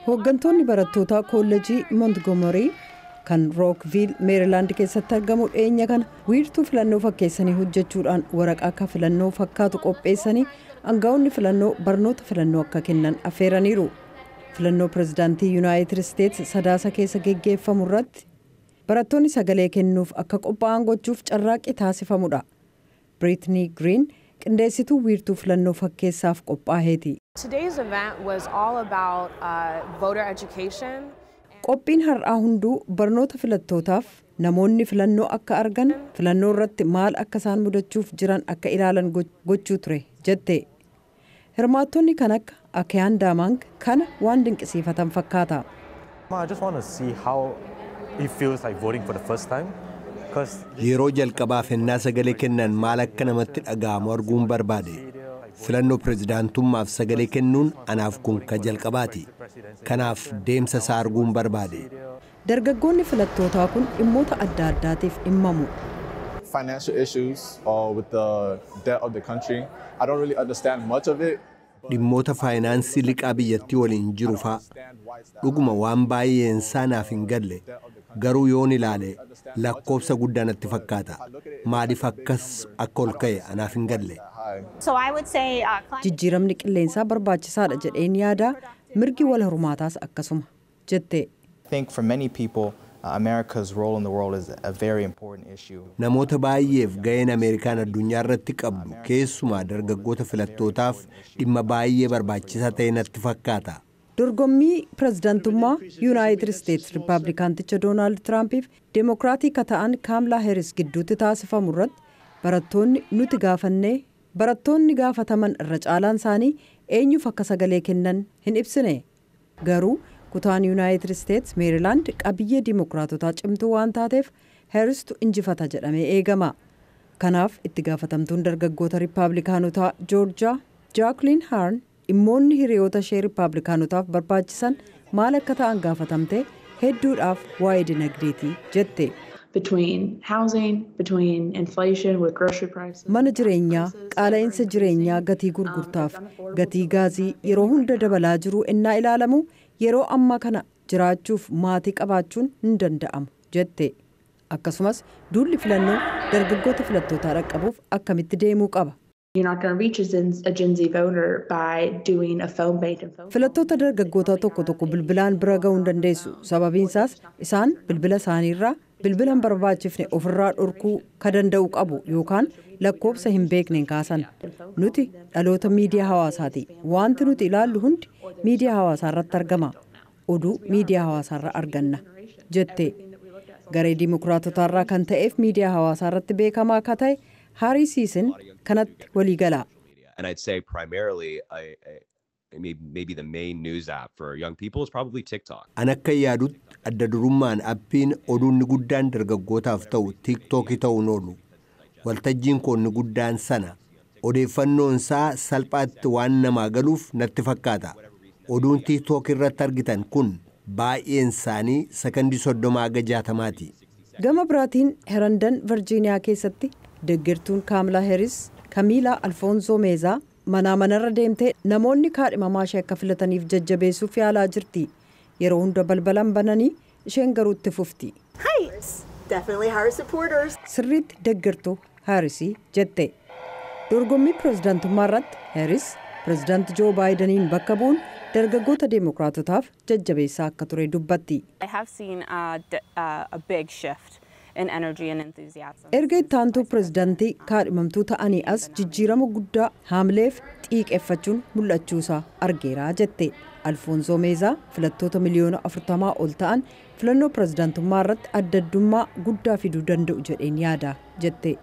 Hooggantoonni barattootaa Koolleejii Montgomery kan Rookviil, Meerilaand keessatti argamu dhiyeenya kana wiirtuu filannoo fakkeessanii hojjechuudhaan waraqaa akka filannoo fakkaatu qopheessanii aangaa'onni filannoo barnoota filannoo akka kennan affeeraniiru. Filannoo pirezidaantii Yuunaayitid Isteets Sadaasa keessa geggeeffamu irratti barattoonni sagalee kennuuf akka qophaa'an gochuuf carraaqqii taasifamudha. Biriitnii Giriin qindeessituu wiirtuu filannoo fakkeessaaf qophaa'eeti. Today's event was all about voter education. Qophiin har'aa hunduu barnoota filattootaaf namoonni filannoo akka argan, filannoo irratti maal akka isaan mudachuuf jiran akka ilaalan gochuu ture jette. Hirmaattonni kan akka Akiyaan Daamaang kana waan dinqisiifatan fakkaata. I just want to see how it feels like voting for the first time. 'Cause Yeroo jalqabaaf ennaa sagalee kennan maal akka namatti dhaga'amu arguun barbaade. Filannoo pirezidaantummaaf sagalee kennuun anaaf kun ka jalqabaati. Kanaaf deemsa isaa arguun barbaade. Dargaggoonni filattootaa kun dhimmoota adda addaatiif dhimmamu. Financial issues with the debt of the country. I don't really understand much of it. Dhimmoota faayinaansii liqaa biyyattii waliin jiru fa'a. Dhuguma waan baay'een isaa naaf hin galle. Garuu yoon ilaale lakkoofsa guddaa natti fakkaata. Maaliif akkas akka ol ka'e anaaf hin galle. So I would say climate Jijjiiramni qilleensaa barbaachisaadha jedheen yaada, mirgi wal hormaataas akkasuma jette. I think for many people, America's role in the world is a very important issue. Namoota baay'eef ga'een Ameerikaan addunyaa irratti qabdu, keessumaa dargaggoota filattootaaf, dhimma baay'ee barbaachisaa ta'e natti fakkaata. Dorgommii pirezidaantummaa Yuunaayitid Isteets Riippaabilikaanticha Doonaald Tiraampiif Deemokiraatii ka ta'an Kaamlaa Heeris gidduutti taasifamu irratti barattoonni nuti gaafannee, barattoonni gaafataman irra caalaan isaanii eenyuuf akka sagalee kennan hin ibsine. Garuu kutaan Yuunaayitid Isteets Meerilaand qabiyyee Dimookiraatotaa cimtuu waan taateef Heeristu injifata jedhamee eegama. Kanaaf itti gaafatamtuun dargaggoota Riippaabilikaanotaa Joorjaa Jaaklin Haarn dhimmoonni hiriyoota ishee Riippaabilikaanotaaf barbaachisan maal akka ta'an gaafatamte, hedduudhaaf waa'ee dinagdeetii jette. Between housing, between inflation with grocery prices. Mana jireenyaa, qaala'insa jireenyaa, gatii gurgurtaaf gatii gaazii yeroo hunda dabalaa jiru ennaa ilaalamu, yeroo ammaa kana jiraachuuf maatii qabaachuun hin danda'amu jette. Akkasumas duulli filannoo dargaggoota filattootaa dhaqqabuuf akkamitti deemuu qaba? You're not going to reach a Gen Z voter by doing a phone bank and phone. Filattoota dargaggootaa tokko tokko bilbilaan bira ga'uu hin dandeessu. Sababiinsaas isaan bilbila isaaniirraa bilbila hin barbaachifne ofirraa dhorkuu ka danda'u qabu yookaan lakkoofsa hin beekneen kaasan. Nuti dhaloota miidiyaa hawaasaati. Wanti nuti ilaallu hundi miidiyaa hawaasaa irratti argama. Oduu miidiyaa hawaasaarra arganna jette. Garee Dimookiraatotaarraa kan ta'eef miidiyaa hawaasaa irratti beekamaa akka ta'e Haarii Siisin kanatti walii gala. And I'd say primarily, maybe the main news app for young people is probably TikTok. An akka yaadutti adda durummaan appiin oduun guddaan dargaggootaaf ta'u Tiiktookii ta'uun oolu. Waltajjiin koonni guddaan sana. Odeeffannoon isaa salphaatti waan namaa galuuf natti fakkaata. Oduun Tiiktook irratti argitan kun baay'een isaanii sakandii 30 haga 60ti. Gama biraatiin Herandan, Virjiiniyaa keessatti deeggartuun Kaamilaa Heeris Kamiilaa Alfoonsoo Meezaa manaa manarra deemtee namoonni kaadhimamaa ishee akka filataniif jajjabeessuuf yaalaa jirti. Yeroo hunda balbalan bananii, isheen garuu itti fufti. Definitely Harris supporters. Sirriitti deeggartuu Haarisii jette. Dorgommii pirezidaantummaa irratti Heeris pirezidaanti Joo Baayidaniin bakka bu'uun dargaggoota Deemokiraatotaaf jajjabeessaa akka ture dubbatti. I have seen a big shift in energy and enthusiasm. Erga itti aantuu pirezidaantii kaadhimamtuu ta'anii as jijjiirama guddaa haamleef xiiqeffachuun mul'achuusaa argeeraa jette. Alfoonsoo Meezaa filattoota miliyoona 40 ol ta'an filannoo pirezidaantummaa irratti adda addummaa guddaa fiduu danda'u jedheen yaada jette.